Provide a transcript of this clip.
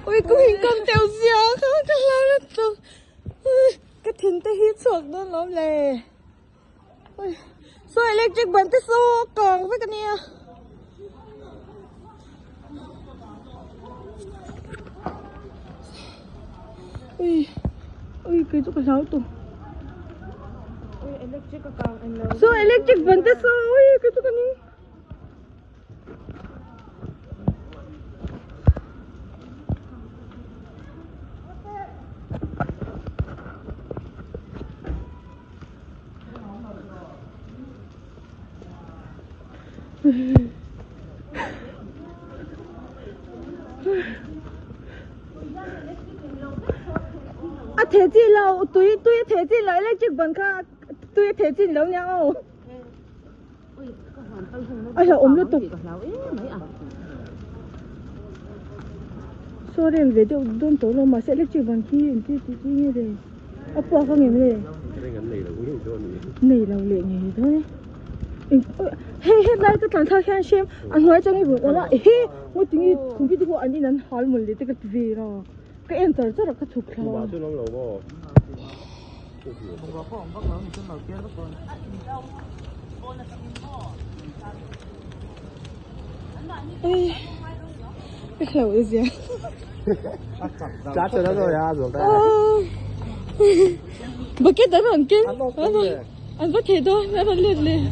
Ui ka in kam teuh zia kha ka hlau lutuk ka thin te hi chhuak dawn lawm le ui saw electric ban te saw kang vek ania. Ui ui kei chu ka hlau tawh ui electric a kang englo saw electric ban te saw ui kei chu ka ning. A theh chi lo tui tui a theh chi lo electric ban kha tui a theh chi lo nia aw. A hlauhawm lutuk. Saw rem ve deuh dawn tawh lo mahse electric ban khi engti tih chi nge le a puak ang em le nei lo leh ngei dawn e hei hetlai ka tlan thlak hian hrem a hnuai atangin rawn awm a ehe ngatinge khum khi te pawh an in an hal mawlh leh te ka ti ve a ka en char char a ka chhuk thla a. Bucket an rawn keng an va thei dawn a rawn let leh.